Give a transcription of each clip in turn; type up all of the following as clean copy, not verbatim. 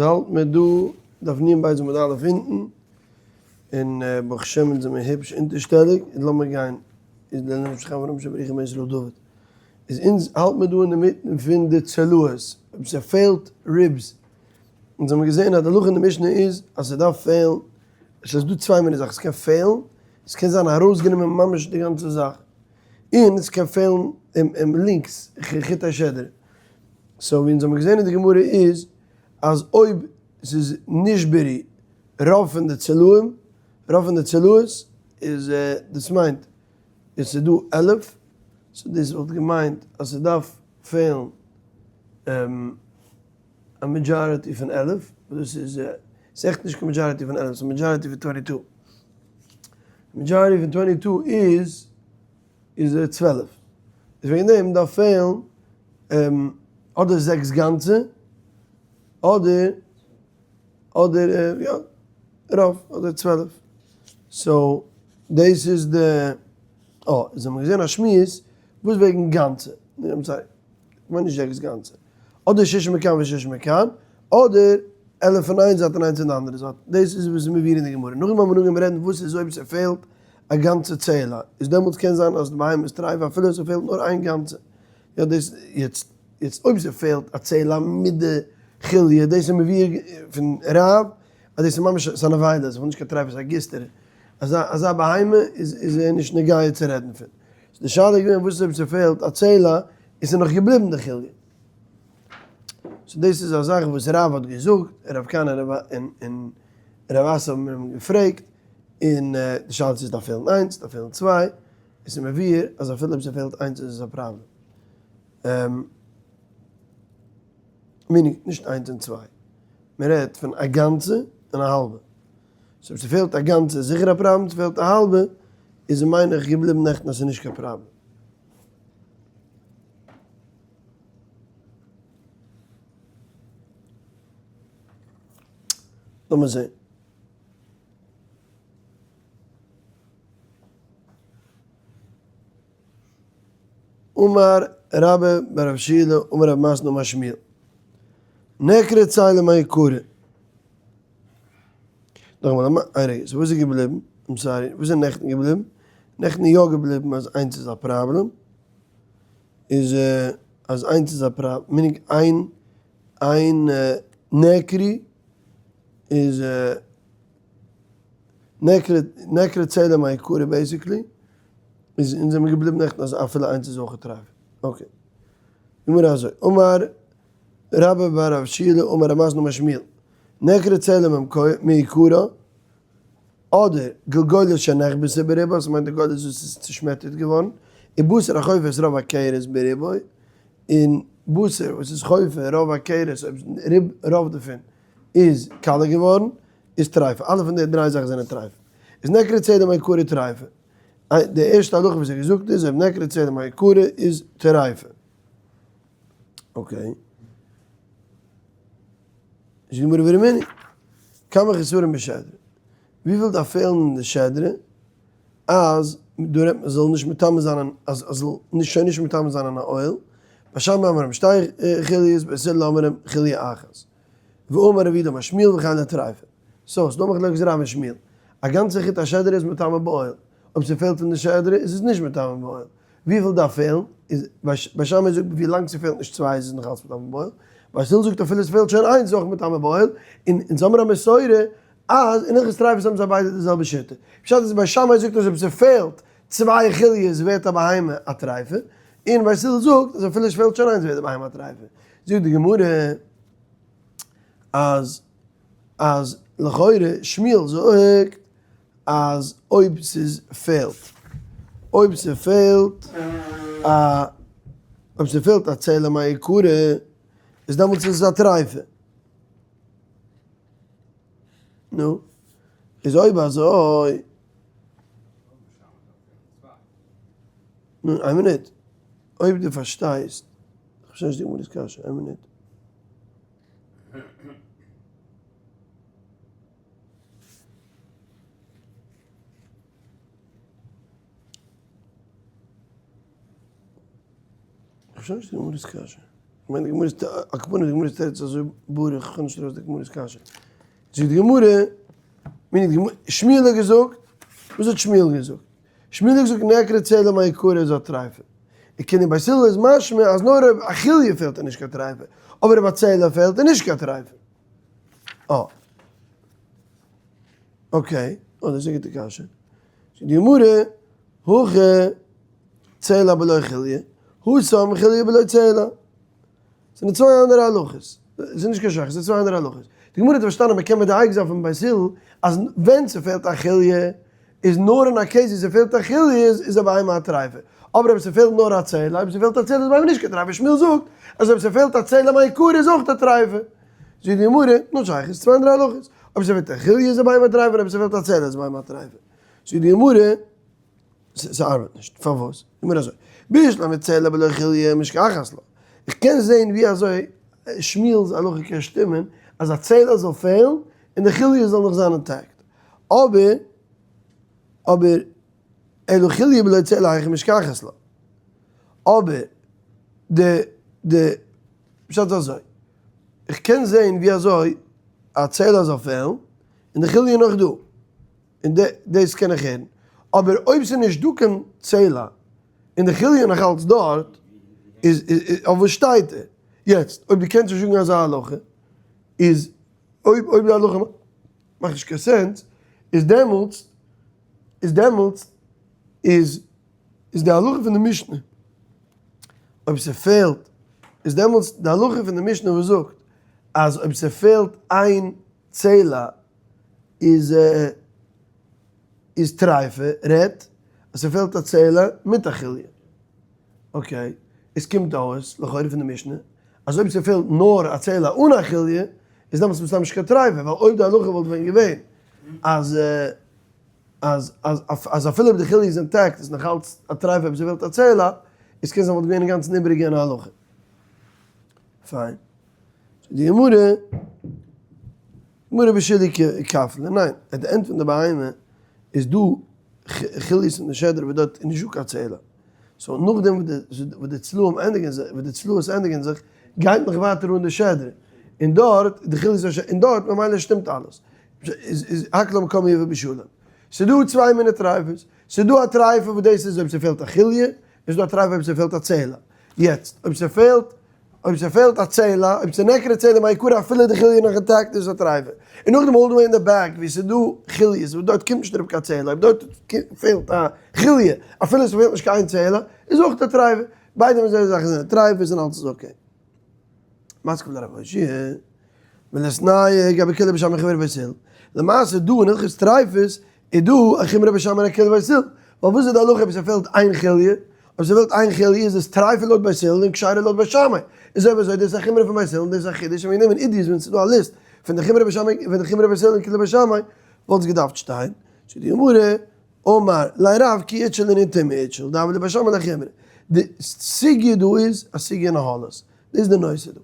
האלט מיר דא דף נ בית עמוד א' אונטן, און ברוך השם אונז זעמיר היפש אונטערשטעליג, און לאמיר גיין איז לעילוי נפשך חיים אברהם שבריך בן ישראל דוד, איז אונז האלט מיר דא אינמיטן פון די צלעות, אויב ס'פעלט ribs, אונז האמיר געזען אז די הלכה אין די משנה איז אז ס'דארף פעלן, עס איז דא צוויי מיני זאכן, ס'קען פעלן, ס'קען זיין ארויסגענומען ממש די גאנצע זאך, און ס'קען פעלן לינקס, חוט השדרה. so ווי אונז האבן געזען אין די גמרא איז אז אויב ס'איז נשברו רוב פון די צלעים, רוב פון די צלעות איז דאס מיינט אז ס'איז דא 11, so דאס וואלט געמיינט אז ס'דארף פעלן א majority פון 11, וואס דאס איז ס'איז עכט נישט קיין majority פון 11, ס'איז majority פון 22. majority פון 22 איז איז 12. איז וועגן דעם דארף פעלן אדער זעקס גאנצע אדער אדער יא רוב אדער 12. so דאס איז די אה איז האבן מיר געזען א שמועס וואס וועגן גאנצע, I'm sorry, כ'מיין נישט זעקס גאנצע, אדער שש מכאן ושש מכאן, אדער 11 פון איין זייט און איינס פון די אנדערע זייט, דאס איז וואס איז מבואר אין די גמרא. נאכדעם האבן מיר אנגעהויבן רעדן וואס איז אויב ס'פעלט א גאנצע צלע, איז דעמאלטס קען זיין אז די בהמה איז טרייף אפילו עס פעלט נאר איין גאנצע, יא דאס יעצט יעצט אויב ס'פעלט א צלע מיט די חוליא, דאס איז מבואר פון רב אז דאס איז ממש ס'איז א נבילה, ס'איז נישט קיין טרייף ס'איז א גיסטער, אזא אזא בהמה איז איז נישט נוגע צו רעדן פון. די שאלה איז געווען וואס איז אויב ס'פעלט א צלע און ס'איז נאך געבליבן די חוליא. so דאס איז א זאך וואס רב האט געזאגט, רב כהנא און רב אסי האבן אים געפרעגט, און די שאלה איז צו עס דארף פעלן איינס, דארף פעלן צוויי, עס איז מבואר אז אפילו אויב ס'פעלט איינס איז עס א פראבלעם. meaning נישט איינס און צוויי, מען רעדט פון א גאנצע און א האלבע. so אויב ס'פעלט א גאנצע איז זיכער א פראבלעם, ס'פעלט א האלבע איז מיין איך געבליבן נעכטן אז ס'איז נישט קיין פראבלעם. לאמיר זען. אמר רבה בר רב שילא אמר רב מתנא אמר שמואל נעקרה צלע מעיקרא. נאכאמאל, איין רגע, so וואס איז געבליבן? I'm sorry, וואס איז נעכטן געבליבן? נעכטן איז יא געבליבן אז איינס איז א פראבלעם, איז אז איינס איז א פראבלעם, meaning איין איין נעקרי איז נעקרה צלע מעיקרא basically, איז אונז זעמיר געבליבן נעכטן אז אפילו איינס איז אויך א טרייף. okay. גמרא אזוי, אמר רבה בר רב שילא אמר רב מתנא אמר שמואל, נעקרה צלע מעיקרא, אדער גלגולת שנחבתה ברובה, ס'מיינט די גולת וואס איז צושמעטערט געווארן, און בשר החופה את רוב הכרס ברובו, און בשר וואס איז חופה רוב הכרס אויב רוב דערפון איז קאלע געווארן, איז טרייפה. אלע פון די דריי זאכן זענען טרייפה. איז נעקרה צלע מעיקרא טרייפה. די ערשטע הלכה וואס ער האט געזאגט איז אויב נעקרה צלע מעיקרא איז טרייפה. okay. זאגט די גמרא ורמינהי, כמה חסרון בשדרה? וויפיל דארף פעלן אין די שדרה אז דא רעדט מען זאל נישט מטמא זיין אז זאל נישט שוין נישט מטמא זיין אין א אוהל, בית שמאי אומרים שתי חוליות בית הלל אומרים חוליא אחת. ואמר רב יהודה אמר שמואל וכן לטריפה. so ס'דא מחלוקת רב און שמואל. א גאנצע חוט השדרה איז מטמא באוהל. אויב ס'פעלט אין די שדרה איז עס נישט מטמא באוהל. וויפיל דארף פעלן? איז בית שמאי זאגט ווי לאנג ס'פעלט נישט צוויי איז עס נאך אלץ מטמא באוהל. בית הלל זאגט אפילו ס'פעלט שוין איינס איז אויך מטמא באוהל. און אונז האמיר א מסורה אז אין הלכות טריפות האבן זיי ביידע די זעלבע שיטה. פשט איז בית שמאי זאגט אז אויב ס'פעלט צוויי חוליות ווערט א בהמה א טריפה. און בית הלל זאגט אז אפילו ס'פעלט שוין איינס ווערט די בהמה א טריפה. זאגט די גמרא אז אז לכאורה שמואל זאגט אז אויב ס'איז פעלט אויב ס'פעלט א אויב ס'פעלט א צלע מעיקרא איז דעמאלטס איז עס א טריפה. נו, איז אויב אזוי נו, איין מינוט, אויב דו פארשטייסט, כ'פארשטיי נישט די גמרא'ס קשיא, איין מינוט. כ'פארשטיי נישט די גמרא'ס קשיא. כ'מיין די גמרא איז על כל פנים די גמרא איז תירוץ אזוי ברוך, כ'האב נישט ארויס די גמרא'ס קשיא. זאגט די גמרא, מיינט די גמרא, שמואל האט געזאגט, וואס האט שמואל געזאגט? שמואל האט געזאגט נעקרה צלע מעיקרא איז א טרייפה. און קען בית הלל איז משמע אז נאר אויב א חוליא פעלט איז נישט קיין טרייפה, אבער אויב א צלע פעלט איז נישט קיין טרייפה. אה. okay, אה דאס איז א גוטע קשיא. זאגט די גמרא, הכא צלע בלא חוליא, התם חוליא בלא צלע. ס'זענען צוויי אנדערע הלכות. ס'איז נישט קיין שייכות, ס'איז צוויי אנדערע הלכות. די גמרא האט פארשטאנען מ'קען מדייק זיין פון בית הלל אז ווען ס'פעלט א חוליא איז נאר אין א case ווי ס'פעלט א חוליא איז א בהמה א טרייפה. אבער אויב ס'פעלט נאר א צלע, אויב ס'פעלט א צלע איז בהמה נישט קיין טרייפה. שמואל זאגט אז אויב ס'פעלט א צלע מעיקרא איז אויך א טרייפה. זאגט די גמרא, נישט שייכות, צוויי אנדערע הלכות. אויב ס'פעלט א חוליא איז א בהמה א טרייפה און אויב ס'פעלט א צלע איז א בהמה א טרייפה. זאגט די גמרא. ס'ארבעט נישט. פארוואס? גמרא אזוי. בשלמא צלע בלא חוליא משכחת לה. איך קען זעהן ווי אזוי שמואל'ס הלכה קען שטימען אז א צלע זאל פעלן און די חוליא זאל נאך זיין intact. אבער אבער אלא חוליא בלא צלע היכי משכחת לה. אבער די די פשט איז אזוי. איך קען זעהן ווי אזוי א צלע זאל פעלן און די חוליא נאך דא. און דאס קען איך הערן, אבער אויב ס'איז נישט דא קיין צלע און די חוליא נאך אלץ דארט, איז אויף וואס שטייט ער? יעצט אויב דו קענסט נישט זאגן אזא הלכה, איז אויב אויב די הלכה מאכט נישט קיין sense, איז דעמאלטס איז דעמאלטס איז איז די הלכה פון די משנה אויב ס'פעלט, איז דעמאלטס די הלכה פון די משנה וואס זאגט אז אויב ס'פעלט איין צלע איז איז טרייפה, רעדט אז ס'פעלט א צלע מיט א חוליא. okay, עס קומט אויס לכאורה פון די משנה אז אויב ס'פעלט נאר א צלע אן א חוליא איז דעמאלטס מסתם נישט קיין טרייפה, ווייל אויב די הלכה וואלט ווען געווען אז אז אז אז אפילו אויב די חוליא איז intact איז נאכאלץ א טרייפה אויב ס'פעלט א צלע, איז קען זיין וואלט געווען אינגאנצן איבעריג יענע הלכה. פיין. די גמרא, גמרא בשולי כפלי, ניין, at the end פון די בהמה איז דא חוליות אין די שדרה וואס דארט איז נישטא קיין צלע, so נאכדעם וואס די צלעים ענדיגן זיך, וואס די צלעות ענדיגן זיך, גייט נאך ווייטער אן די שדרה, און דארט די חוליות און דארט ממילא שטימט אלעס, איז הכל המקום יבא בשלום. ס'איז דא צוויי מיני טרייפות, ס'איז דא א טרייפה וואס דאס איז אויב ס'פעלט א חוליא, און ס'איז דא א טרייפה אויב ס'פעלט א צלע. יעצט אויב ס'פעלט אויב ס'פעלט א צלע, אויב ס'נעקרה צלע מעיקרא אפילו די חוליא נאך intact איז עס א טרייפה. און נאכדעם all the way אין די back ווי ס'איז דא חוליות וואס דארט קומט נישט אראפ קיין צלע, אויב דארט פעלט א חוליא אפילו ס'פעלט נישט קיין צלע איז אויך א טרייפה. ביידע פון זיי זאכן זענען טרייפות און אלס איז okay. מתקיף לה רב אושעיא וליתנייה גבי כולה בית שמאי חומרא בית הלל. למעשה דא אין הלכות טרייפות איז דא א חומרא בית שמאי און א קולא בית הלל. ווייל וואס איז די הלכה אויב ס'פעלט איין חוליא? אויב ס'פעלט איין חוליא איז עס טרייפה לויט בית הלל און כשרה לויט בית שמאי. איז אויב אזוי דאס איז א חומרא פון בית הלל און דאס איז א חידוש און וועגן דעם אין עידית ווען ס'איז דא א list פון די חומרא בית שמאי פון די חומרא בית הלל און קולא בית שמאי וואלט עס געדארפט שטיין. זאגט די גמרא, אמר ליה רב כי איקשיע לענין טומאה איקשיע דהוה לבית שמאי לחומרא. די סוגיא דא איז א סוגיא אין אהלות. דאס איז די נושא דא.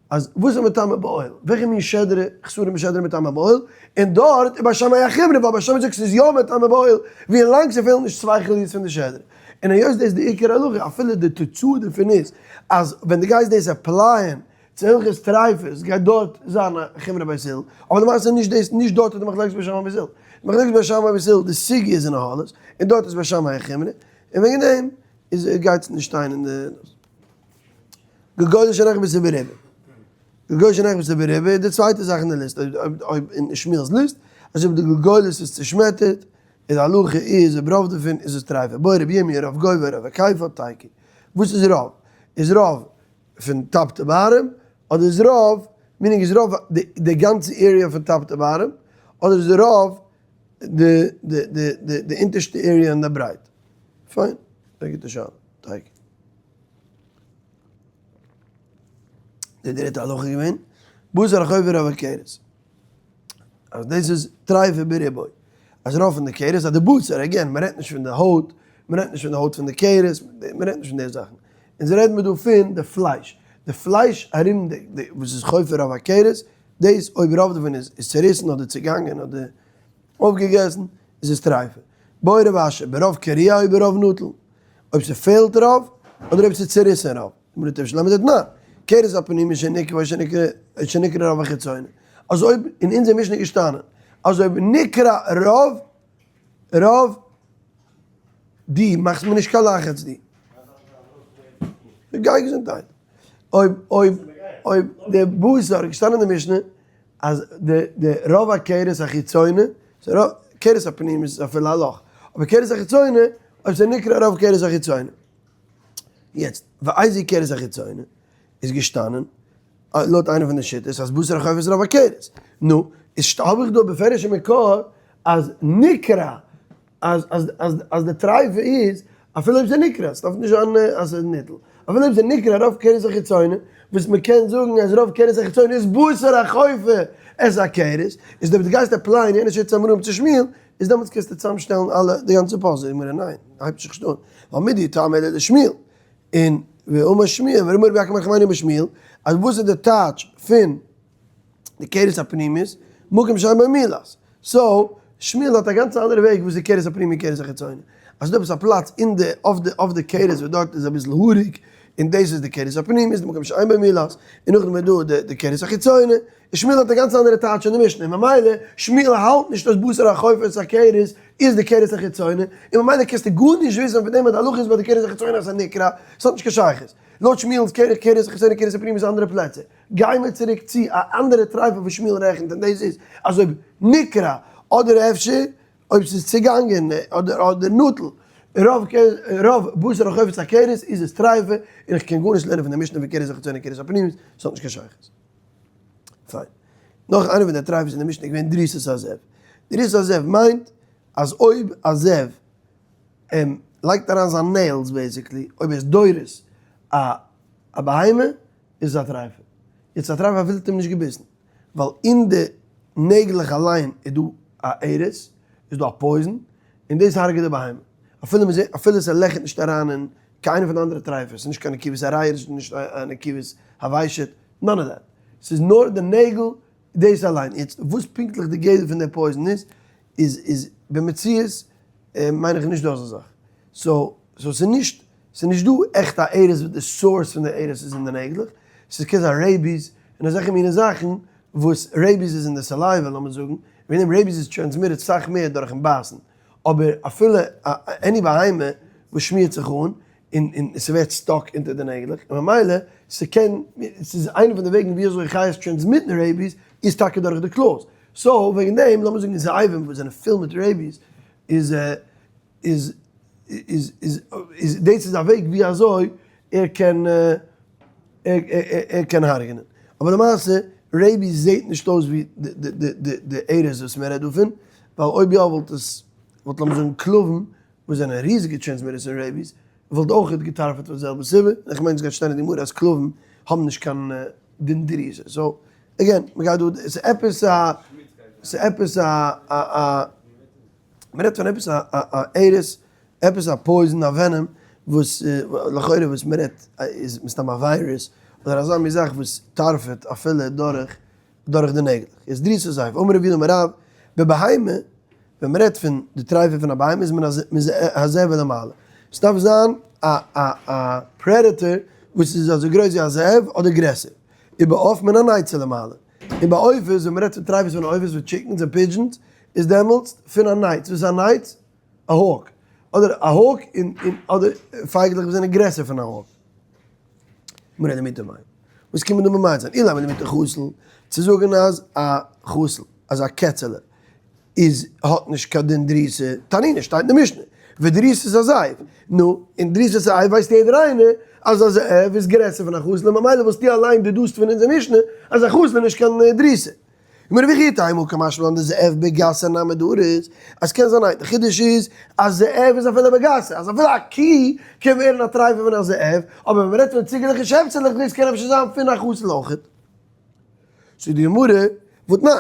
אז וואס איז מטמא באוהל? וועלכע מין שדרה, חסרון בשדרה מטמא באוהל? און דארט איז בית שמאי א חומרא, ווייל בית שמאי זאגט ס'איז יא מטמא באוהל, ווי לאנג ס'פעלט נישט צוויי חוליות פון די שדרה. און היות דאס איז די עיקר הלכה, אפילו די תוצאה דערפון איז אז ווען דו גייסט דאס apply ען צו הלכות טריפות גייט דארט זיין א חומרא בית הלל, אבער למעשה נישט דאס, נישט דארט איז די מחלוקת בית שמאי בית הלל. די מחלוקת בית שמאי בית הלל, די סוגיא איז אין אהלות, און דארט איז בית שמאי א חומרא, און וועגן דעם איז גייט עס נישט שטיין אין די. גלגולת שנחבטה ברובה. גלגולת שנחבטה ברובה איז די צווייטע זאך אין די list, אויב אין שמואל'ס list, אז אויב די גלגולת איז צושמעטערט, איז די הלכה איז אויב רוב דערפון איז עס טרייפה. בעי רבי ירמי' רוב גובה רוב היקפה תיקו. וואס איז רוב? איז רוב פון top to bottom, אדער איז רוב, meaning איז רוב די גאנצע area פון top to bottom, אדער איז רוב די די די די אונטערשטע area אין די ברייט. פיין, א גוטע שאלה. תיקו. די דריטע הלכה געווען, בשר החופר רוב הכרס. אז דאס איז טרייפה ברובו. אז רוב פון די כרס, אז די בשר, again, מען רעדט נישט פון די הויט, מען רעדט נישט פון די הויט פון די כרס, מען רעדט נישט פון די זאכן. אונז רעדן מיר דא פון די פלייש. די פלייש ארום די, וואס איז חופר רוב הכרס, דאס אויב רוב דערפון איז צעריסן אדער צעגאנגען אדער אויפגעגעסן, איז עס טרייפה. בעי רב אשי, ברוב קרוע או ברוב נטול. אויב ס'פעלט רוב, אדער אויב ס'איז צעריסן רוב. גמרא תשלמה דתנן. כרס הפנימית שנקרא שנקרא שנקרא רוב החיצונה. אז אויב אין אונזער משנה איז געשטאנען אז אויב נקרא רוב רוב די מאכסט מיר נישט קיין לחץ די. גיי געזונטהייט. אויב אויב אויב די בשר איז געשטאנען אין די משנה אז די די רוב הכרס החיצונה, כרס הפנימית איז אפילו א לאך, אבער כרס החיצונה אויב ס'איז נקרא רוב כרס החיצונה. יעצט, ואיזה כרס החיצונה איז געשטאנען לויט איינע פון די שיטות אז בשר החופת רוב הכרס. נו, איז האב איך דא בפירוש'ע מקור אז נקרא אז אז אז אז די טרייפה איז אפילו אויב ס'איז נקרא, ס'דארף נישט זיין אז ס'איז ניטל, אפילו אויב ס'איז נקרא רוב כרס החיצונה, וואס מ'קען זאגן אז רוב כרס החיצונה איז בשר החופה את הכרס, איז אויב דו גייסט apply ען יענע שיטה אמוראים צו שמואל, איז דעמאלטס קענסטו צוזאמשטעלן אלע די גאנצע פאזל, זאגט מיר ניין, הייבט זיך נישט אן, ווייל מידי טעמא אלא דשמואל, און ואמר שמואל, ואמר רבי יעקב בר חמינא אמר שמואל, אז וואס איז די טייטש פון די כרס הפנימית, מקום שאין בו מילת. so, שמואל האט א גאנץ אנדערע וועג וואס איז כרס הפנימי און כרס החיצוני. אז ס'דא עפעס א פלאץ אין די, אויף די, אויף די כרס וואס דארט איז אביסל האריג, און דאס איז די כרס הפנימית, די מקום שאין בו מילת, און נאכדעם איז דא די, די כרס החיצוני. און שמואל האט א גאנץ אנדערע טייטש אין די משנה, ממילא שמואל האלט נישט אז בשר החופה את הכרס איז די כרס החיצוני, און ממילא קענסטו גארנישט וויסן פון דעם אז די הלכה איז ביי די כרס החיצוני אז ס'איז נקרע, ס'האט נישט קיין שייכות. לויט שמואל'ס כרס החיצוני כרס הפנימית איז אנדערע פלעצער. גיי מיר צוריק צו א אנדערע טרייפה וואס שמואל רעכנט און דאס איז אז אויב נקרע אדער אפשר אויב ס'איז צוגאנגען אדער אדער נטל רוב רוב בשר החופה את הכרס איז עס טרייפה און איך קען גארנישט לערנען פון די משנה פון כרס החיצונה כרס הפנימית ס'האט נישט קיין שייכות. פיין. נאך איינע פון די טרייפות אין די משנה איז געווען דריסת הזאב. דריסת הזאב מיינט אז אויב א זאב לייגט אריין זיין nails basically אויב ער איז דורס א א בהמה איז עס א טרייפה. יעצט א טרייפה אפילו האט אים נישט געביסן, ווייל אין די נעגלעך אליין איז דא א ארס, איז דא א poison, און דאס הרג'ט די בהמה. אפילו מען זעט, אפילו ס'לעכערט נישט אריין אין קיין איינע פון די אנדערע טרייפות, ס'איז נישט קיין נקיבת הריער, ס'איז נישט א נקיבת הוושט, none of that. ס'איז נאר די נעגל, דאס אליין. יעצט וואס פונקטליך די גדר פון די poison איז, איז איז במציאות מיין איך נישט דא אזא זאך. so, so ס'איז נישט, ס'איז נישט דא עכט א ארס וואס די source פון די ארס איז אין די נעגלעך, ס'איז קען זיין rabies און אזעלכע מיני זאכן וואס rabies איז אין די saliva לאמיר זאגן, וועגן דעם rabies איז transmitted סאך מער דורכן בייסן, אבער אפילו any בהמה וואס שמירט זיך אן און און ס'ווערט stuck אונטער די נעגלעך און ממילא ס'קען, ס'איז איינע פון די וועגן ווי אזוי חיות transmit ן rabies איז טאקע דורך די claws, so וועגן דעם לאמיר זאגן זאבים וואס זענען פול מיט rabies איז איז איז איז איז דאס איז א וועג ווי אזוי ער קען ער קען הרג'נען. אבער למעשה rabies זעהט נישט אויס ווי די די די די ארס וואס מען רעדט דא פון, ווייל אויב יא וואלט עס וואלט לאמיר זאגן כלבים וואס זענען ריזיגע transmitters פון rabies וואלט אויך געטארפעט פאר די זעלבע סיבה, און איך מיין עס גייט שטיין אין די גמרא אז כלבים האבן נישט קיין דין דריסה, so again מען גייט דא ס'איז עפעס א ס'איז עפעס א א. מען רעדט פון עפעס א א ארס, עפעס א poison א venom, וואס לכאורה וואס מען רעדט איז מסתם א וויירוס, אדער אזא מין זאך וואס טארפעט אפילו דורך דורך די נעגלעך. איז דריסת הזאב, אמר רב יהודה אמר רב, בבהמה, ווען מען רעדט פון די טרייפה פון א בהמה איז מען הזאב ולמעלה. עס דארף זיין א א א predator וואס איז אזוי גרויס ווי א זאב אדער גרעסער. ובעוף מן הנץ ולמעלה. און ביי עופות, ווען מען רעדט פון טרייפות פון עופות ווי chickens און pigeons, איז דעמאלטס פון א נייץ, וואס איז א נייץ? א hawk, אדער א hawk און און אדער פייגלעך וואס זענען גרעסער פון א hawk. מראה למעוטי מאי. וואס קען מען דא ממעט זיין? אילימא למעוטי חתול, צו זאגן אז א חתול, אז א קעצעלע, איז האט נישט קיין דין דריסה, תנינא שטייט אין די משנה, ודריסת הזאב, נו, און דריסת הזאב ווייסט יעדער איינער אז א זאב איז גרעסער פון א חתול און ממילא וואלסטו אליין deduced פון אונזער משנה אז א חתול איז נישט קיין דריסה. גמרא וכי תימא קא משמע לן דזאב בגסה נמי דריס, אז קען זיין ניין, די חידוש איז אז זאב איז אפילו בגסה, אז אפילו א קי קען ווערן א טרייפה פון א זאב, אבער ווען מ'רעדט פון ציגעלעך און שעפסעלעך דאס קען אפשר זיין פון א חתול אויכעט. זאגט די גמרא, והתנן,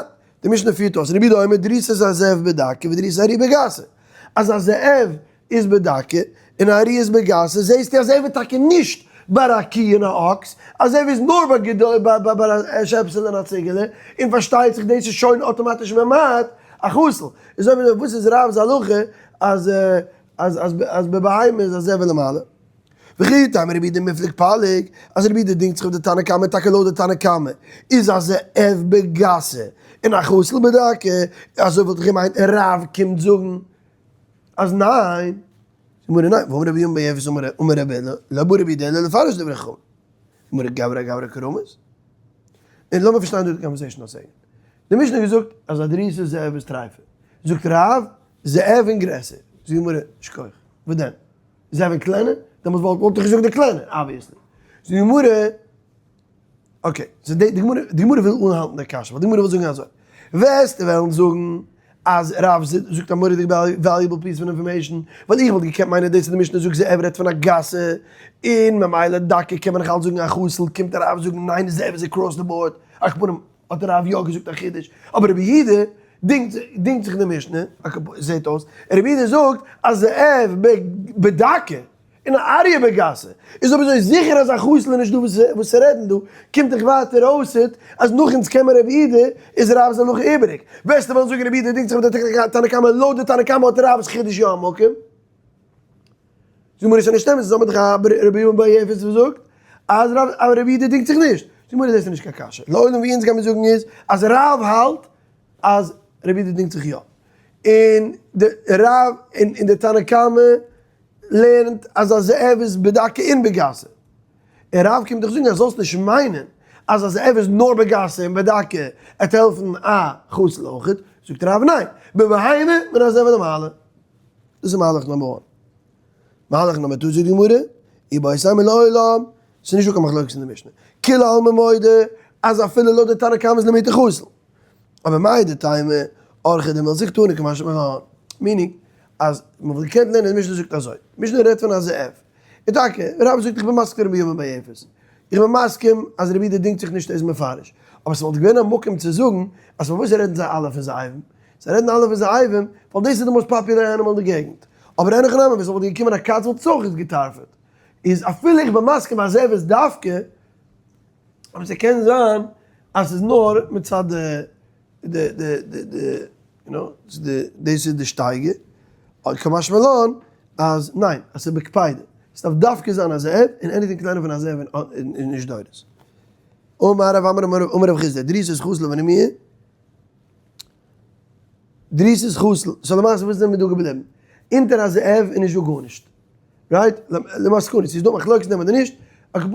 די משנה פירט אויס, רבי יהודה אומר דריסת הזאב בדקה ודריסת הארי בגסה, אז א זאב איז בדקה און א ארי איז בגסה, זעסטו אז זאב איז טאקע נישט ביי א קי און א אקס, א זאב איז נאר ביי גדול ביי א שעפסעלע און א ציגעלע, און פארשטייט זיך דאס איז שוין אטאמאטיש ממעט א חתול. איז אויב אזוי וואס איז רב'ס הלכה אז אז אז בבהמה איז א זאב ולמעלה? וכי תימא רבי יהודה מיפלג פליג, אז רבי יהודה דינגט זיך אויף די תנא קמא, טאקע לויט די תנא קמא איז א זאב בגסה און א חתול בדקה, אזוי וואלט איך געמיינט רב קומט זאגן אז ניין, גמרא ניין, והאמר רבי בנימין בר יפת אמר רבי אילא, לא בא רבי יהודה אלא לפרש דברי חכמים, גמרא גברא אגברא קרמית, און לאמיר פארשטיין דא די conversation א second, די משנה האט געזאגט אז א דריסת זאב איז טרייפה, זאגט רב, זאב און גרעסער, זאגט די גמרא, שכוח, וואס דען? זאב און קלענער? דעמאלטס וואלט איך געזאגט די קלענער, obviously. זאגט די גמרא, okay, so די גמרא, די גמרא וויל אנהאלטן די קשיא, ווייל די גמרא וויל זאגן אזוי, וועסטו וועלן זאגן אז רב זאגט א מורא'דיגע valuable piece פון information, ווייל איך וואלט געקענט מיינען דאס אז די משנה זאגט זאב רעדט פון א גסה, און ממילא דקה קען מען נאך אלץ זאגן א חתול, קומט רב זאגן ניין זאב איז across the board, על כל פנים האט רב יא געזאגט א חידוש, אבער רבי יהודה דינגט דינגט זיך אין די משנה, זעט אויס, רבי יהודה זאגט אז זאב בדקה און א אריה בגסה, איז אויב אזוי זיכער אז א חתול איז נישט דא וואס צו רעדן דא, קומט דאך ווייטער אויסעט אז נאך אונז קען מען רבי יהודה, איז רב'ס הלכה איבעריג. וועסטו וועלן זאגן רבי יהודה דינגט זיך מיט די תנא קמא, לויט די תנא קמא האט רב'ס חידוש יא א מקום. זאג מיר עס איז נישט אמת, זאג מיר דאך א רבי יהודה בר יפת וואס זאגט אז רבי יהודה דינגט זיך נישט. זאג מיר דאס איז נישט קיין קשיא. לעולם ווי אונז גיימיר זאגן איז אז רב האלט אז רבי יהודה דינגט זיך יא. און די רב און די תנא קמא לערנט אז א זאב איז בדקה און בגסה. און רב קומט דיך זאגן אז זאלסט נישט מיינען אז א זאב איז נאר בגסה און בדקה עט העלפן א חתול אויכעט. זאגט רב ניין, בבהמה מן הזאב ולמעלה. דאס איז מהלך number one. מהלך number two זאגט די גמרא, איבעית אימא לעולם, ס'איז נישטא קיין מחלוקת אין די משנה, כולי עלמא מודה אז אפילו לויט די תנא קמא איז למעוטי חתול. אבער מהו דתימא אורחא דמילתא קתני קא משמע לן, meaning אז מ'וואלט געקענט לערנען די משנה זאגט אזוי, די משנה רעדט פון א זאב, און טאקע, רב זאגט איך בין מסכים רבי בנימין בר יפת, איך בין מסכים אז רבי יהודה דינגט זיך נישט ער איז מפרש, אבער ס'וואלט געווען א מקום צו זאגן אז פארוואס רעדן זיי אלע פון זאבים? זיי רעדן אלע פון זאבים ווייל דאס איז די most popular animal אין די געגנט, אבער אין הכי נמי ווען ס'וואלט געקומען א קאץ וואלט עס אויך געטארפעט, איז אפילו איך בין מסכים אז זאב איז דווקא, אבער ס'קען זיין אז ס'איז נאר מצד די די די די די יו נאו די דאס איז די שטייגער, קא משמע לן אז ניין אז ס'איז בקפידא, ס'דארף דווקא זיין א זאב און anything קלענער פון א זאב איז נישט דורס. אמר רב עמרם אמר רב חסדא דריסת חתול ונמיה. דריסת חתול, so למעשה וואס זענען מיר דא געבליבן? אונטער א זאב איז נישט דא גארנישט, right? למסקנא, ס'איז דא מחלוקת אין דעם אדער נישט, על כל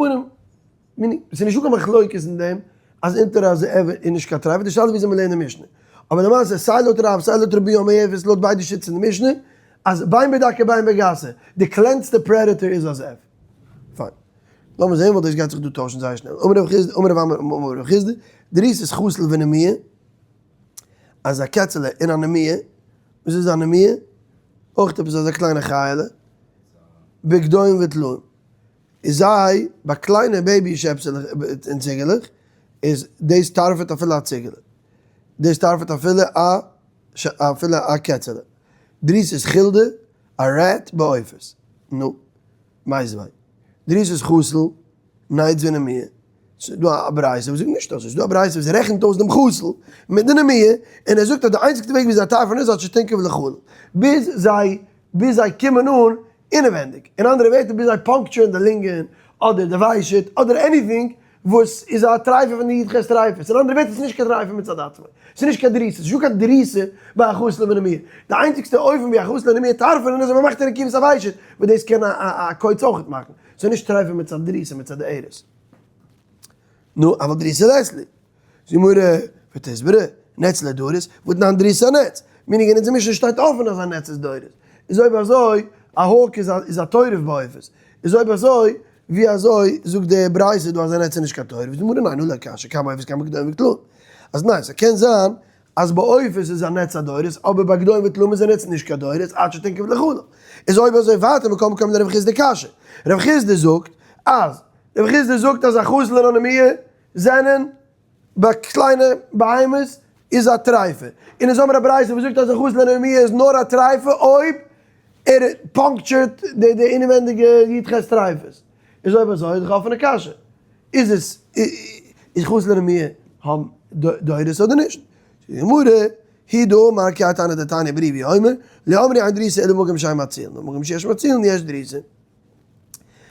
פנים, ס'איז נישטא קיין מחלוקת אין דעם אז אונטער א זאב איז נישט קיין טרייפה, די שאלה איז וויאזוי מ'לערנט די משנה. אבער למעשה סיי לויט רב סיי לויט רבי ירמי' איז לויט ביידע שיטות אין די משנה, אז בין בדקה בין בגסה, די קלענסטע predator איז א זאב. פיין. לאמיר זען ווייל דאס גייט זיך דא טוישן זייער שנעל. אמר רב חסדא, אמר רב עמרם אמר רב חסדא, דריסת חתול ונמיה, אז א קעצעלע און א נמיה, וואס איז א נמיה? אויך עפעס אזא קליינע חיה'לע, בגדיים וטלאים, איז זיי ביי קליינע baby שעפסעלעך און ציגעלעך, איז דאס טרפ'עט אפילו א ציגעלע, דאס טרפ'עט אפילו א אפילו א קעצעלע, דריסת חולדה, א rat בעופות, נו. מיתיבי. דריסת חתול, נץ ונמיה. ס'איז דא א ברייתא וואס זאגט נישט אזוי, ס'איז דא א ברייתא וואס רעכנט אויס דעם חתול מיט די נמיה, און ער זאגט אז די איינציגסטע וועג ווי זיי טרפ'ענען איז עד שתנקב לחלל, ביז זיי ביז זיי קומען אן אינעווענדיג, אין אנדערע ווערטער ביז זיי puncture ען די לונגען, אדער די ושט, אדער anything וואס איז א טרייפה פון די י"ח טרייפות, אין אנדערע ווערטער ס'איז נישט קיין טרייפה מצד עצמו, ס'איז נישט קיין דריסה, ס'איז נישטא קיין דריסה ביי א חתול ונמיה, די איינציגסטע אופן ווי א חתול ונמיה טרפ'ענען איז אז מ'מאכט א נקיבת הוושט, וואס דאס קען א קוץ אויכעט מאכן, ס'איז נישט טרייפה מצד דריסה מצד די ארס. נו, אבל דריסה לית להו. זאגט גמרא, ותסברא, נץ לדורס, והתנן דריסת הנץ, meaning אין אונזער משנה שטייט אפען אז א נץ איז דורס, איז אויב אזוי, א hawk איז א טורף בעופות, איז אויב אזוי, ווי אזוי זאגט די ברייתא דא אז א נץ איז נישט קיין טורף, זאגט די גמרא ניין, הא לא קשיא, כאן בעופות כאן בגדיים וטלאים, אז ניין, ס'קען זיין אז בעופות איז א נץ א דורס, אבער ביי גדיים וטלאים איז א נץ נישט קיין דורס, עד שתנקב לחלל. איז אויב אזוי ווייטער מכל מקום לרב חסדא קשיא. רב חסדא זאגט אז רב חסדא זאגט אז א חתול און א נמיה זענען ביי קליינע בהמות איז א טרייפה, און אונז האמיר א ברייתא וואס זאגט אז א חתול און א נמיה איז נאר א טרייפה אויב ער puncture ט די די אינעווענדיגע י"ח טרייפות. איז אויב אזוי איז דאך א אפענע קשיא, איז עס איז חתול און נמיה האבן דורס אדער נישט? זאגט די גמרא, הוא דאמר כי האי תנא דתניא ברבי אומר, לא אמרו אין דריסה אלא במקום שאין מצילין, במקום שיש מצילין יש דריסה.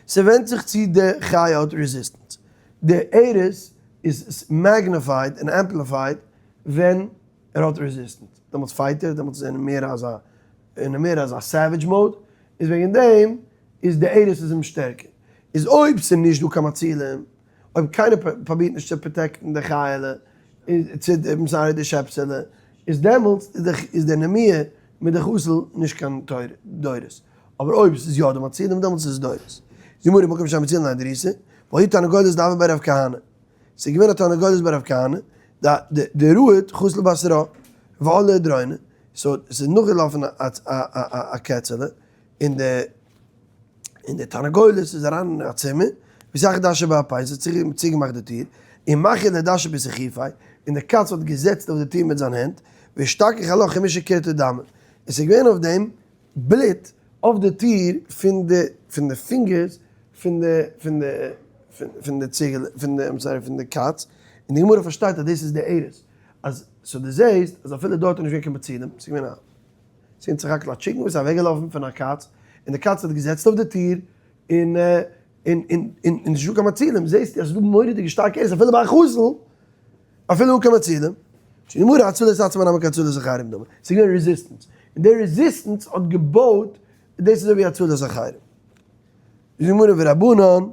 ס'ווענדט זיך צי די חיה האט resistance. די ארס איז magnified און amplified ווען ער האט resistance. דעמאלטס fight ער, דעמאלטס איז ער מער אזא, אין מער אזא savage mode, איז וועגן דעם איז די ארס איז אים שטערקער. איז אויב ס'איז נישט דא קיין מצילים, אויב קיינער פרובירט נישט צו protect ן די חיה'לע, צו sorry די שעפסעלע, איז דעמאלטס איז די נמיה מיט די חתול נישט קיין דורס. אבער אויב ס'איז יא דא מצילים דעמאלטס איז עס דורס. זאגט די גמרא מקום שאין מצילין אין דריסה, והי' תרנגולת דהוה בי רב כהנא. ס'איז געווען א תרנגולת ביי רב כהנא, דרעט חתול בתרה, ועל לאידרונא, so ס'איז נאכגעלאפן א קעצעלע, און די און די תרנגולת איז אריין אין א צימער, ותחית דשא באפיה, זי האט צוגעמאכט די טיר, ומחיא לדשא בתכיפיה, און די קאץ האט געזעצט אויף די טיר מיט זיין הענט, ואשתכח עלה חמשה כורתי דמא, און ס'איז געווען אויף דעם בלוט אויף די טיר פון די פון די פינגערס פון די פון די פון די ציגעלע פון די I'm sorry פון די קאץ, און די גמרא פארשטייט אז דאס איז די ארס, אז so דו זעסט אז אפילו דארט איז נישט געווען קיין מצילים, ס'איז געווען א ס'איז סך הכל א chicken וואס איז אוועקגעלאפן פון א קאץ, און די קאץ האט געזעצט אויף די טיר, און און און און נישטא קיין מצילים, זעסטו אז ס'איז דא מורא'דיגע שטארקע ארס אפילו ביי א חתול, אפילו אן קיין מצילים, שנאמר הצלת עצמן נמי כהצלת אחרים דמי, ס'איז געווען resistance, און די resistance האט געבויט, דאס איז אזוי ווי הצלת אחרים. זאגט די גמרא ורבנן,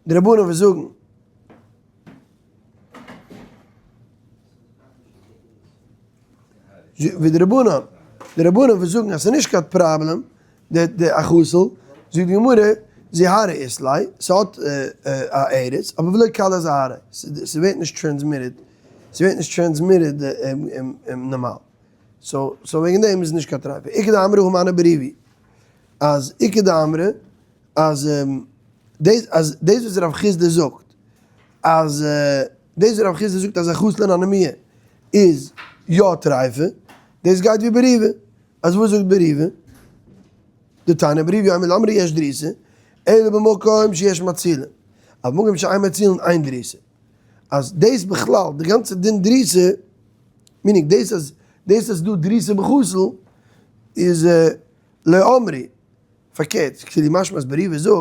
די רבנן וואס זאגן, ווי די רבנן, די רבנן וואס זאגן אז ס'איז נישט קיין פראבלעם, די די א חתול, זאגט די גמרא, זוהרא אית ליה, ס'האט א ארס, אבער ולא קלא זוהרא, ס'ווערט נישט transmitted, ס'ווערט נישט transmitted נארמאל, so so וועגן דעם איז נישט קיין טרייפה. איכא דאמרי הא מני בריבי, אז איכא דאמרי אז דאס אז דאס וואס רב חסדא זאגט אז דאס וואס רב חסדא זאגט אז א חתול און א נמיה איז יא טרייפה, דאס גייט ווי בריבי. אז וואס זאגט בריבי? דתניא בריבי אומר לא אמרו יש דריסה אלא במקום שיש מצילין, אבל במקום שאין מצילין אין דריסה. אז דאס בכלל די גאנצע דין דריסה, meaning דאס אז דאס אז ס'דא דריסה בחתול איז לא אמרו, פארקערט, כאילו משמע אז בריבי זאגט,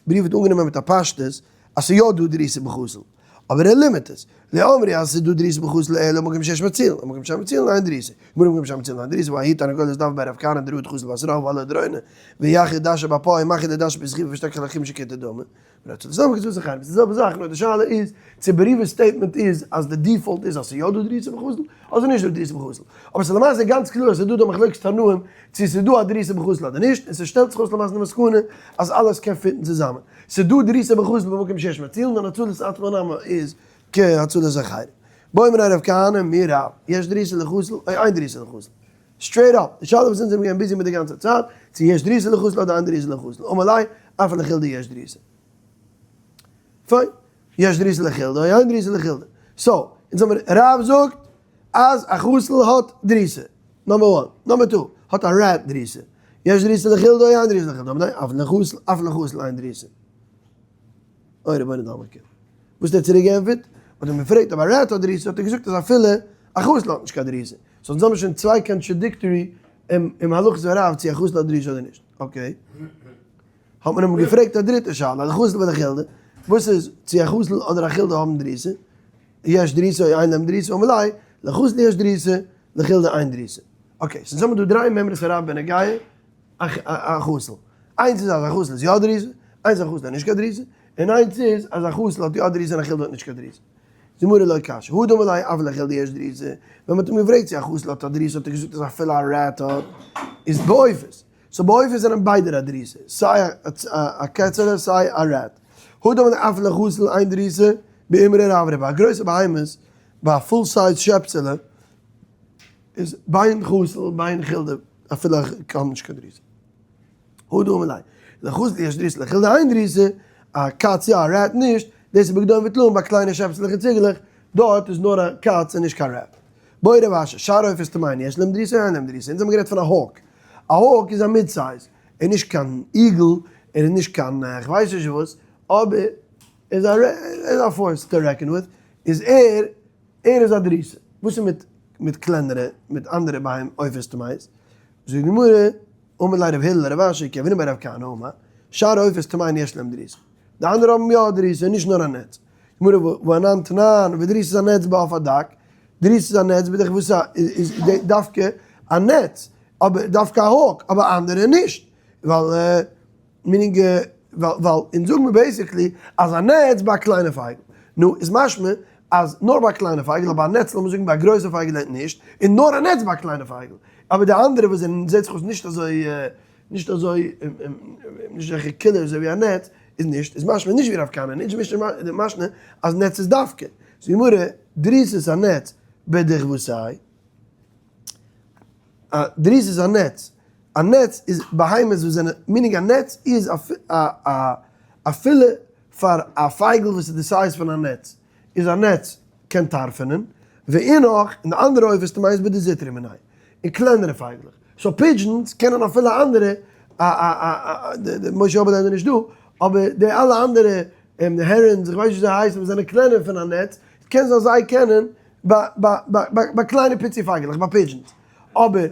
בריבי האט אנגענומען מיט א פשטות אז ס'איז יא דא דריסה בחתול, אבער ער limit עס, לא אמרו אז ס'איז דא דריסה בחתול אלא במקום שיש מצילין, במקום שאין מצילין אין דריסה, גמרא במקום שאין מצילין אין דריסה, וההיא תרנגולת דהוה בי רב כהנא דרעט חתול בתרה ועל לאידרונא, ויחי דשא באפיה ומחיא לדשא בתכיפיה ואשתכח עלה חמשה כורתי דמא, רעדט צו די זעלבע כתוב זכר, ס'איז די זעלבע זאך, נאר די שאלה איז צו בריבי'ס statement איז אז די default איז אז ס'איז יא דא דריסה בחתול, אדער נישט דא דריסה בחתול. אבער ס'איז למעשה גאנץ קלאר אז ס'איז דא דא מחלוקת תנאים צו ס'איז דא א דריסה בחתול אדער נישט, און ס'שטעלט זיך אויס למעשה די מסקנא אז אלעס קען fit ן צוזאמען. ס'איז דא דריסה בחתול במקום שיש מצילין און הצלת עצמו נמי איז כהצלת אחרים. בעא מיניה רב כהנא מרב, יש דריסה לחתול או אין דריסה לחתול? straight up, די שאלה וואס אונז זענען געווען busy מיט די גאנצע צייט, צו יש דריסה לחתול אדער אין דריסה לחתול, אמר ליה, אף לחילדא יש דריסה. פיין, יש דריסה לחילדא או אין דריסה לחילדא. so, אונז האמיר, רב זאגט אז א חתול האט דריסה, number one. number two, האט א rat דריסה. יש דריסה לחילדא או אין דריסה לחילדא, אמר ליה, אף לחתול, אף לחתול אין דריסה. אוי רבונו דעלמא. וואס האט ער צוריק געענטפערט? האט ער אים געפרעגט אויב א rat האט דריסה, האט ער געזאגט אז אפילו א חתול האט נישט קיין דריסה. so אונז האבן שוין צוויי contradictory עם הלכות הרב צו א חתול האט דריסה אדער נישט. okay. האט מען אים געפרעגט א דריטע שאלה, לחתול ולחילדא, וואס איז צו א חתול אדער א חילדא האבן דריסה? יש דריסה או אין להם דריסה? אמר ליה, לחתול יש דריסה, לחילדא אין דריסה. okay, so אונז האבן דא דריי מימרות הרב בנוגע א חתול. איינס איז אז א חתול איז יא דריסה, איינס אז א חתול האט נישט קיין דריסה, און איינס איז אז א חתול האט יא דריסה און א חילדא האט נישט קיין דריסה. זאגט די גמרא לא קשיא, הא דאמר ליה אף לחילדא יש דריסה, ווען מ'האט אים געפרעגט צו א חתול האט א דריסה האט ער געזאגט אז אפילו א rat האט, איז בעופות, so בעופות זענען ביידע א דריסה, סיי א קעצעלע סיי א rat. הא דאמר ליה אף לחתול אין דריסה, באימורי רברבי, ביי גרויסע בהמות, ביי א full size שעפסעלע, איז בין חתול בין חילדא אפילו א האבן נישט קיין דריסה. הא דאמר ליה, לחתול יש דריסה לחילדא אין דריסה, א קאץ יא א rat נישט, דאס איז בגדיים וטלאים ביי קליינע שעפסלעך און ציגעלעך, דארט איז נאר א קאץ און נישט קיין rat. בעי רב אשי, שאר עופות טמאין יש להם דריסה אין להם דריסה, אונז האבן גערעדט פון א hawk, א hawk איז א mid size, ער איז נישט קיין eagle, ער איז נישט קיין כ'ווייס נישט וואס, אבער ער איז א ער איז א force to reckon with, איז ער ער איז א דריסה. וואס איז מיט מיט קלענערע מיט אנדערע בהמ עופות טמאות? זאגט די גמרא. אמר ליה רב הלל לרב אשי כי הוינן בי רב כהנא אמר, שאר עופות טמאין יש להם דריסה. די אנדערע האבן יא א דריסה, נישט נאר א נץ. גמרא והאנן תנן, ודריסה איז א נץ בעוף הדק, דריסה איז א נץ בדכוותיה איז דווקא א נץ, אבער דווקא א hawk, אבער אנדערע נישט, ווייל meaning ווייל אונז זאגן מיר basically אז א נץ ביי א קליינע פייגל, נו איז משמע אז נאר ביי א קליינע פייגל, אבער א נץ לאמיר זאגן ביי א גרויסע פייגל נישט, און נאר א נץ ביי א קליינע פייגל, אבער די אנדערע וואס זענען זעט זיך אויס נישט אזוי נישט אזוי נישט אזעלכע killers אזוי ווי א נץ איז נישט, איז משמע נישט ווי רב כהנא, נישט משמע אז נץ איז דווקא, זאגט די גמרא דריסת הנץ בדכוותיה, א דריסת איז א נץ, א נץ איז בהמות וואס זענען, meaning א נץ איז אפילו פאר א פייגל וואס איז די size פון א נץ, איז א נץ קען טרפ'ענען, ואינך, און די אנדערע עופות טמאות בדזוטרי מינייהו, און קלענערע פייגלעך, so pigeons קענען אפילו אנדערע, א א א די משה אבער זענען נישט דא, אבער די אלע אנדערע herons, איך ווייס נישט ווי זיי הייסן, וואס זענען קלענער פון א נץ, קען זיין זיי קענען ביי קליינע פיצי פייגעלעך, ביי pigeons, אבער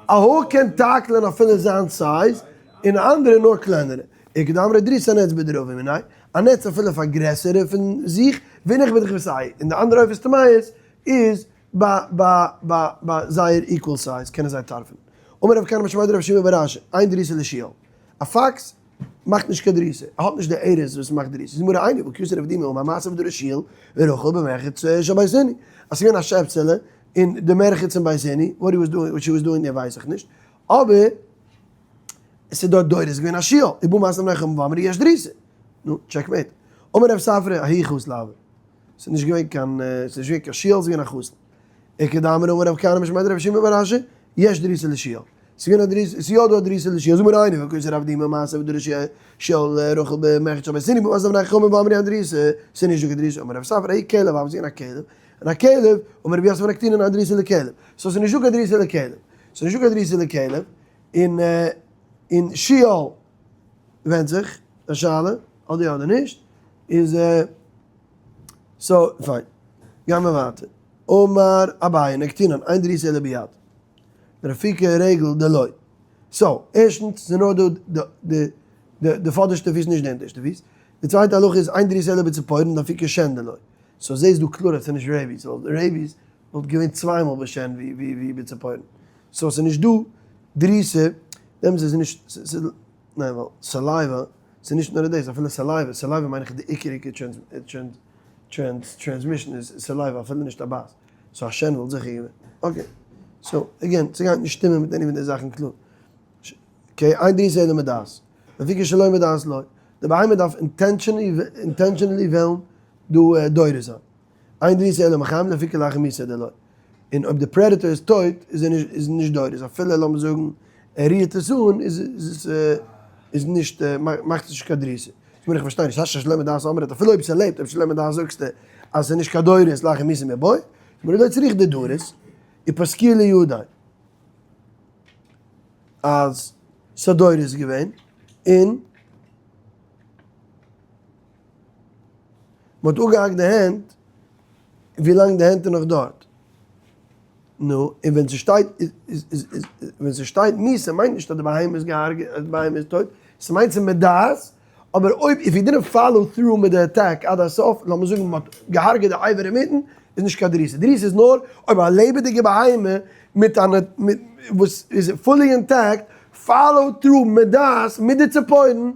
א hawk קען tackle ען אפילו זיין size, און אנדערע נאר קלענערע. איכא דאמרי דריסת הנץ בדרבי מיניה, א נץ אפילו פאר גרעסערע פון זיך, ואינך בדכוותיה, און די אנדערע עופות טמאות איז ביי זייער equal size קענען זיי טרפ'ן. אמר רב כהנא משמיה דרב שימי בר אשי, אין דריסה לשועל. א fox מאכט נישט קיין דריסה, ער האט נישט די ארז וואס מאכט דריסה. זאגט די גמרא איני והא כי אתא רב דימי אמר מעשה בדרס שועל ורחל במרחץ של בית הני. אז ס'איז געווען א שעפסעלע אין די מרחץ אין בית הני, what he was doing, what she was doing there ווייס איך נישט, אבער עס איז דארט דורס געווען א שועל, ובאו מעשה בני חכמים ואמרו יש דריסה. נו, checkmate. אמר רב ספרא ההוא חתול הוה. ס'איז נישט געווען קיין, ס'איז נישט געווען קיין שועל, ס'איז געווען א חתול. איכא דאמרי אמר רב כהנא משמיה דרב שימי בר אשי, יש דריסה לשועל. ס'איז געווען א דריסה, ס'איז יא דא א דריסה לשועל, זאג מיר איינער, והא כי אתא רב דימי מעשה בדרס שועל ורחל במרחץ של בית הני, ובאו מעשה בני חכמים ואמרו אין דריסה, ס'איז נישט דא קיין דריסה, אמר רב ספרא ההוא כלב הוה, ס'איז געווען א כלב, און א כלב, אמר רב יוסף נקטינן אין דריסה לכלב. so ס'איז נישט דא קיין דריסה לכלב. ס'איז נישט דא קיין דריסה לכלב, און און שועל ווענדט זיך די שאלה, אדער יא אדער נישט, איז so פיין. גיימער ווייטער. אמר אביי נקטינן אין דריסה אלא ביד. לאפוקי רגל דלא. so, ערשטנס, ס'איז נאר דא די די פאדערשטע פיס נישט די אונטערשטע פיס. די צווייטע הלכה איז אין דריסה אלא בציפורן לאפוקי שן דלא. so זעהסט דא קלאר אז ס'איז נישט rabies, ווייל rabies וואלט געווען צוויי מאל בשן ווי בציפורן. so ס'איז נישט דא דריסה, דעמאלטס איז נישט, ס'איז, ניין ווייל saliva, ס'איז נישט נאר דאס, אפילו saliva, saliva מיין איך די עיקר עיקר transmission איז saliva אפילו נישט א בייס. so א שן וואלט זיכער געווען. okay. so, again, ס'גייט נישט שטימען מיט any פון די זאכן קלאר. okay, אין דריסה אלא מדעת. לאפוקי שלא מדעת לא. די בהמה דארף intentionally וועלן דא דורס זיין. אין דריסה אלא מחיים לאפוקי לאחר מיתה דלא. און אויב די predator איז טויט איז ער נישט איז נישט דורס. אפילו לאמיר זאגן ער רירט עס אן איז עס איז נישט מאכט עס נישט קיין דריסה. זאג מיר איך פארשטיי נישט, השתא שלא מדעת אמרת אפילו אויב ס'לעבט אויב שלא מדעת זאגסטו אז ס'איז נישט קיין דורס לאחר מיתה מיבעיא. זאג מיר לא צריכא דדריס ופסקוה לידיה. אז ס'האט דורס געווען און מ'האט אפגעהאקט די הענט ווילאנג די הענט איז נאך דארט. נו, און ווען ס'שטייט ווען ס'שטייט מיתה מיינט נישט אז די בהמה איז געהארגעט אז די בהמה איז טויט, ס'מיינט ס'איז מדעת, אבער אויב if he didn't follow through מיט די attack עד הסוף, לאמיר זאגן מ'האט געהארגעט די אבר אינמיטן, איז נישט קיין דריסה. דריסה איז נאר אויב א לעבעדיגע בהמה מיט א וואס איז fully intact follow through מדעת מיט די ציפורן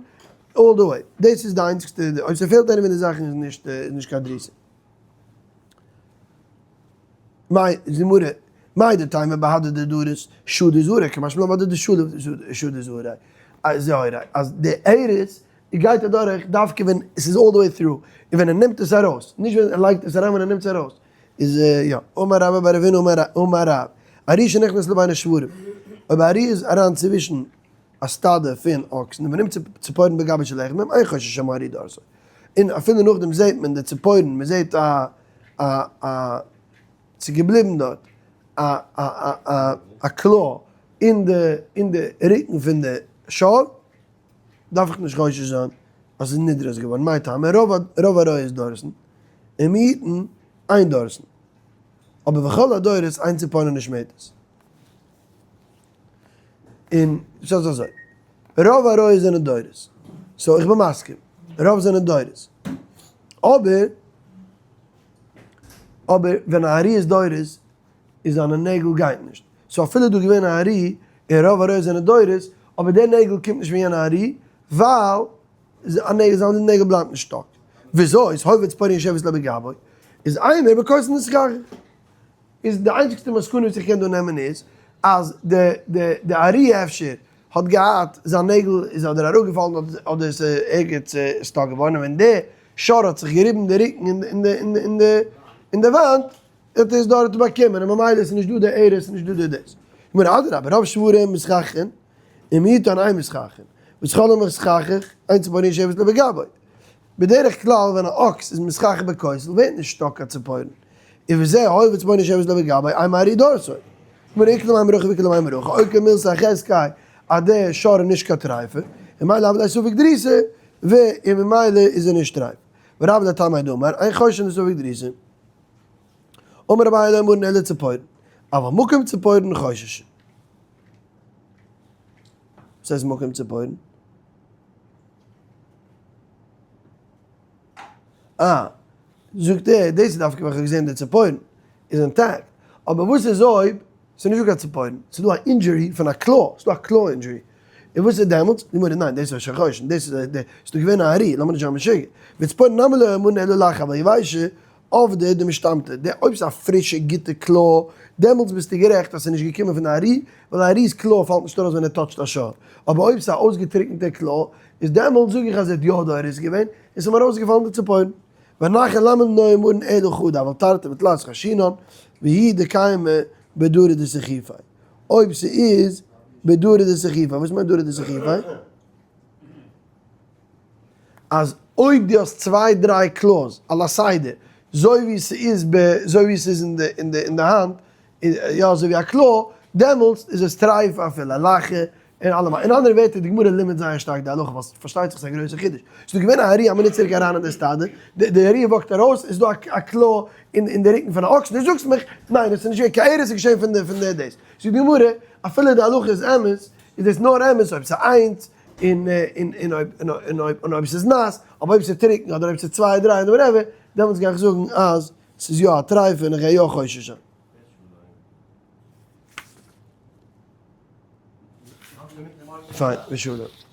all the way. דאס איז די איינציגסטע, אויב ס'פעלט איינע פון די זאכן איז נישט איז נישט קיין דריסה. מאי זמורה, מהו דתימא בהדי דדריס שדי זהרי, קא משמע לן בהדי דשליף שדי זהרי, אז די ארז גייט אדורך דווקא ווען עס איז all the way through, און ווען ער נעמט עס ארויס, נישט ווען ער לייגט עס אריין ווען ער נעמט עס ארויס, איז יא, אמר רבה בר רב הונא אמר רב, ארי שנכנס לבין השוורים, אויב א ארי איז אריין צווישן א סטאדע פון אקסן און מ'נעמט ציפורן בגבו של אחד מהם, אין חושש שמא הארי דרסו, און אפילו נאכדעם זעט מען די ציפורן, מען זעט א א א ס'איז געבליבן דארט א א א א א claw אין די אין די רוקן פון די שור, דארף איך נישט חושש זיין אז ס'איז נדרס געווארן, מאי טעמא, רוב רוב אריות דורסן, און מיעוטין אין דורסן, אבער וכל הדורס אין ציפורנו נשמטת. און ס'איז אזוי, רוב אריות זענען דורס, so איך בין מסכים, רוב זענען דורס, אבער, אבער ווען א ארי איז דורס, איז זיינע נעגל גייט נישט, so אפילו דא געווען א ארי, און רוב אריות זענען דורס, אבער דער נעגל קומט נישט פון יענע ארי, ווייל זיין נעגל בלייבט נישט stuck. וויאזוי איז הואיל וציפורן יושבת לו בגבו, איז אימר בכותל נתחכך. איז די איינציגסטע מסקנא וואס איך קען דא נעמען איז אז די די די ארי אפשר האט געהאט זיין נעגל איז אדער אראפגעפאלן אדער איז ערגעץ stuck געווארן און ווען די שור האט זיך געריבן די רוקן אין די אין די אין די אין די וואנט האט ער עס דארט באקומען און ממילא איז נישט דא די ארס נישט דא די דאס. גמרא אדרבה רוב שוורים מסככין ומיעוטן אין מסככין וכל המסכך אין ציפורן יושבת לו בגבו. בדרך כלל ווען א אקס איז מסכך בכותל ווערט נישט stuck א ציפורן, ובזה הואיל וציפורן יושבת לו בגבו אימא ארי דרסו. גמרא איכא למימר הכי ואיכא למימר הכי, אוקי מילתא אחזקיה אז די שור איז נישט קיין טרייפה, און ממילא הוה ליה ספק דריסה, ו און ממילא איז ער נישט טרייף. ורב לטעמיה דאמר, אין חוששין לספק דריסה. אמר אביי לא אמרן אלא ציפורן, אבל מקום ציפורן חוששין. וואס הייסט מקום ציפורן? אה, זאגט ער, דאס איז דווקא ווען כ'האב געזען די ציפורן איז intact, אבער וואס איז אויב ס'איז נישטא קיין ציפורן, ס'איז דא א injury פון א claw, ס'איז דא א claw injury, און וואס איז דעמאלטס? די גמרא, ניין, דאס איז שוין חוששין, דאס איז די, ס'איז דא געווען א ארי, לאמיר נישט זיין משוגע, וציפורן נמי לא אמרן אלא לחה אבל יבשה עבדא דמשתמטא, די אויב ס'איז א פרישע גוטע claw, דעמאלטס ביסטו גערעכט אז ס'איז נישט געקומען פון די ארי, ווייל א ארי'ס claw פאלט נישט ארויס ווען ער touch ט א שור, אבער אויב ס'איז א אויסגעטריקענטע claw, איז דעמאלטס זאג איך אז ער האט יא דורס געווען, און ס'איז אים ארויסגעפאלן די ציפורן. ונאכל למה לא אמרן אלא חדא אבל תרתי ותלת חיישינן, והיא דקיימא בדרא דסחיפי. אויב ס'איז בדרא דסחיפי, וואס מיינט דרא דסחיפי? אז אויב דו האסט צוויי דריי claws על הסדר, זוי ווי ס'איז ב זוי ווי ס'איז אין די אין די אין די האנט, יא אזוי ווי א claw, דעמאלטס איז עס טרייף אפילו א לחה און אלעמאל. אין אנדערע ווערטער די גמרא לימד'ט זייער שטארק די הלכה ווייל פארשטייט זיך ס'איז א גרויסע חידוש. ס'איז דא געווען א ארי א מינוט צוריק אריין אין די סטאדע, די ארי walk ט ארויס, איז דא א claw אין אין די רוקן פון א אקס, דו זאגסט מיך, ניין עס איז נישט געווען קיין ארס, ס'איז געשען פון די פון די דאס. זאגט די גמרא, אפילו די הלכה איז אמת, איז דאס נאר אמת אויב ס'איז איינס, און און און אויב און אויב און אויב ס'איז נאס, אבער אויב ס'איז טרוקן אדער אויב ס'איז צוויי דריי אדער whatever, דעמאלטס גיי איך זאגן אז ס'איז יא א טרייפה און איך גיי יא חושש זיין. פיין, ושלום.